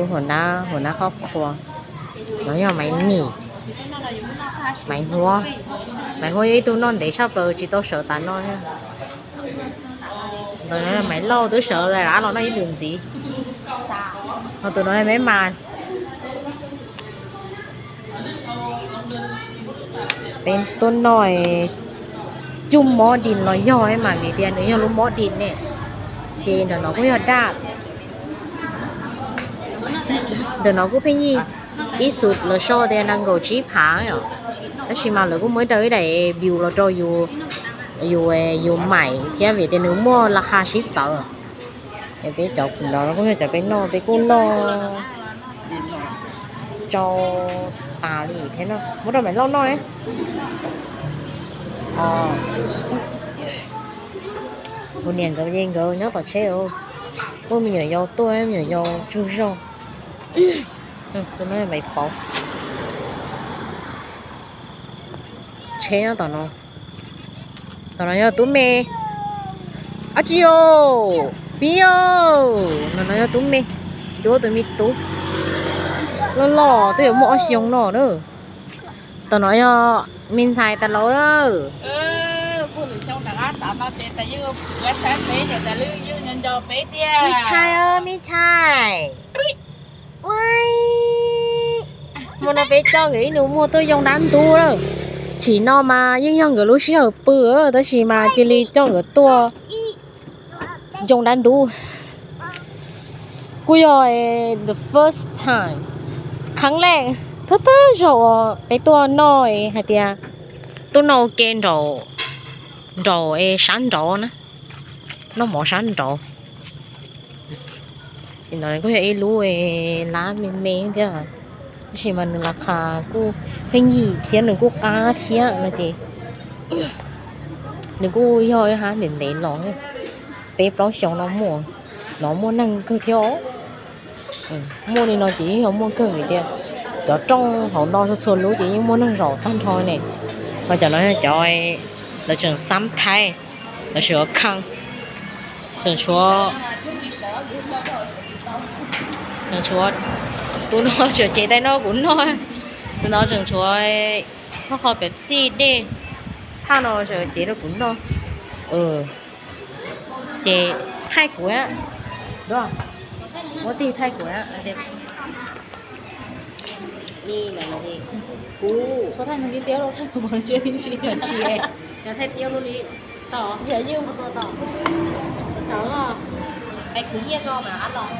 Huas nab, huas nab qhob qhua. No yog Maiv Mim, Maiv Huab. Maiv Huab yog ib tug noj ntev tshaj plaws tsis tau sawv tas no. Ntawm no Maiv Lauj twb sawv lawm los noj ib lwm ntxiv. Ho tus no Maiv Mas. Peb tuaj noj cuj mob dis los yog mas vim tias nws yog lub mob dis ne. Ces ntawm no kuj yog daj. Ntawm no kuj pheej yig, ib xus lawv sau tias nees nkaum tsib phav os. Tab sis mas lawv kuj muaj ib daim, ib daim view los rau yus, yus, yus maim thiab vim tias nws muaj la kha sib txawv. Es peb cov no kuj yog cov peb noj, peb kuj noj tsau tas li thiab no. Muab rau Maiv Lauj noj. Kuv niam nkawd ces nkawd nyob tom tsheb, muaj me nyuam yaus tuaj, me nyuam yaus tsaug zog. Tus no Maiv Pauv. Tsheb nyob tom no. Tom no yog Tub Me. Ab tsi o, pib o. No no yog Tub Me, duab tus me tub loj loj twb yuav muaj ob xyoos no na. Tom no yog me ntxhais tas laus lawm. Me ntxhais, me ntxhais. Hmo no peb coj nkawd ib nus muag tuaj yoo dab ntub lawm. Tsim no mas yeej yog nkawd lub sij hawm pw, tab sis mas cia li coj nkawd tuaj yoo dab ntub. Kuj yog the first time, kheev lej, thawj thawj zaug uas peb tuaj noj hais tias tuaj noj ua ke nraum, nraum sab nraud na, noj mov sab nraud. Ces no kuj yog ib lub lab me me thiab, tab sis mas nws la kha kuj pheej yig thiab nws kuj qab thiab no ces nws kuj yog ib hab ntev ntev los, peb plaub xyoo no muaj, no muaj neeg kawg thiab os. Muaj li no ces yeej yog muaj kawg vim tias cov rooj hauv no txhua txhua lub ces yeej muaj neeg zaum tag nrho ne. Ho cov no yog cov lawv tseem xab thaib, lawv tseem ua khee, tseem tshuav, tseem tshuav, tus no tseem cev tais noj kuv noj, tus no tseem tshuav hoj qho Pepsi dej, thaj no tseem cev rau kuv noj. Ces thaij kuv, muab tig thaij kuv, kuv thaij tiab li, thaij tiab li, tau, es khwv nyiaj tso mas ab los.